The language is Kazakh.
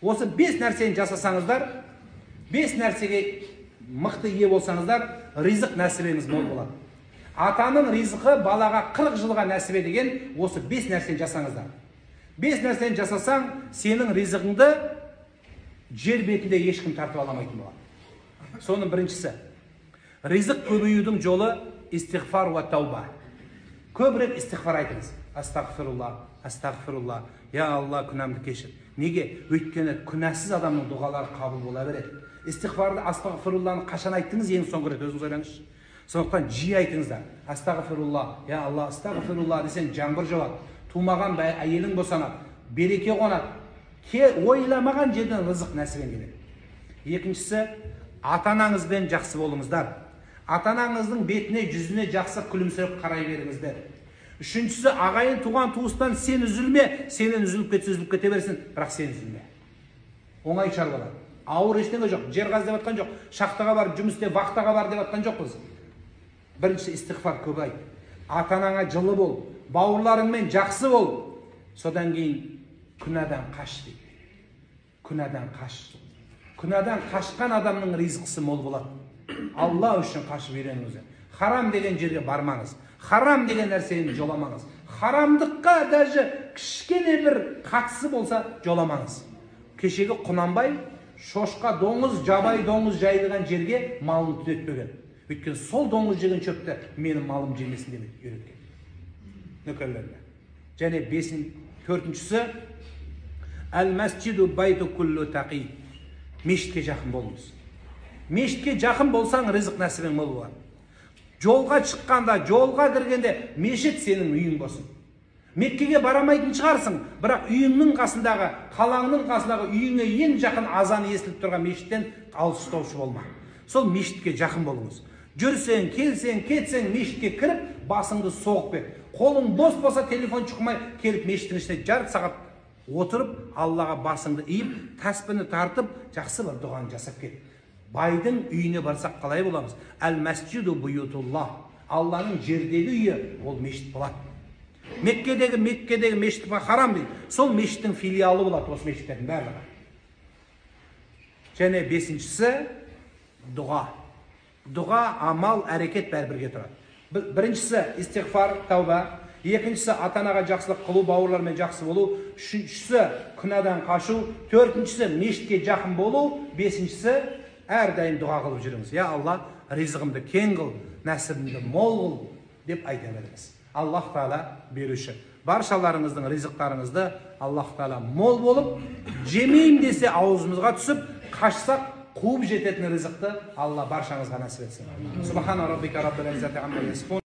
Осы 5 нәрсені жасасаңыздар, 5 нәрсеге мықты ие болсаңыздар, ризық нәсібеңіз мол болады. Атаның ризқы балаға 40 жылға нәсібе деген осы 5 нәрсені жасаңыздар. 5 нәрсені жасасаң, сенің ризығыңды жер бетінде ешкім тартып аламайтын болады. Соның біріншісі, ризық көбеюдің жолы истиғфар уа тауба. Көбірек истиғфар айтыңыз. Астағфирулла, астағфирулла, я Алла, күнәмді кешір. Неге? Өйткені күнәсіз адамның дұғалары қабыл бола береді. Истиғфарды, астағфирулланы қашан айттыңыз ең соңғы рет, өзіңіз ойлаңызшы. Сондықтан жиі айтыңыздар. Астағфирулла, я Алла, астағфирулла десең жаңбыр жауады, тумаған әйелің босанады, береке қонады. Ойламаған жерден рызық нәсібең келеді. Екіншісі, ата-анаңызбен жақсы болыңыздар. Ата-анаңыздың бетіне, жүзіне жақсы күлімсіреп қарай беріңіздер. Үшіншісі, ағайын туған туыстан сен үзілме, сенен үзіліп кетсе үзіліп кете берсін, бірақ сен үзілме. Оңай шаруалар. Ауыр ештеңе жоқ, жер қаз деп жатқан жоқ, шахтаға барып жұмыс істе, вахтаға бар деп жатқан жоқпыз. Біріншісі, истиғфар көп айт. Ата-анаңа жылы бол, бауырларыңмен жақсы бол. Содан кейін күнәдан қаш дейді. Күнәдан қаш. Күнәдан қашқан адамның ризқысы мол болады. Алла үшін қашып үйреніңіздер. Харам деген жерге бармаңыз. Харам деген нәрсені жоламаңыз. Харамдыққа даже кішкене бір қатысы болса жоламаңыз. Кешегі Құнанбай шошқа, доңыз, жабайы доңыз жайылған жерге малын түтетпеген. Өйткені сол доңыз жеген шөпті менің малым жемесін деп үйреткен нөкерлеріне. Және төртіншісі, әл мәсжиду байту куллу тақи. Мешітке жақын болыңыз. Мешітке жақын болсаң, ризық нәсібің мол болады. Жолға шыққанда, жолға кіргенде мешіт сенің үйің болсын. Меккеге барамайтын шығарсың, бірақ үйіңнің қасындағы, қалаңның қасындағы үйіңе ең жақын азан естіліп тұрған мешіттен алыс ұстаушы болма. Сол мешітке жақын болыңыз. Жүрсең, келсең, кетсең, мешітке кіріп, басыңды соғып кет. Қолың бос болса, телефон шұқымай, келіп мешіттің ішіне жарты сағат отырып, Аллаға басыңды иіп, тәспіні тартып, жақсы бір дұғаны жасап кет. Байдың үйіне барсақ қалай боламыз? Әл мәсжиду буютуллах. Алланың жердегі үйі ол мешіт болады. Меккедегі мешіт харам дейді. Сол мешіттің филиалы болады осы мешіттердің барлығы. Және бесіншісі дұға. Дұға, амал, әрекет бәрі бірге тұрады. Біріншісі истиғфар, тауба. Екіншісі ата-анаға жақсылық қылу, бауырлармен жақсы болу. Үшіншісі күнәдан қашу. Төртіншісі мешітке жақын болу. Бесіншісі әрдайым дұға қылып жүріңіз. Я Алла, ризығымды кең қыл, нәсібімді мол қыл деп айта беріңіз. Аллах Тағала беруші. Баршаларыңыздың ризықтарыңызды Аллах Тағала мол болып, жемеймін десе аузымызға түсіп, қашсақ қуып жететін ризықты Алла баршаңызға нәсіп етсін. Субхана раббика раббил иззати амма ясифун.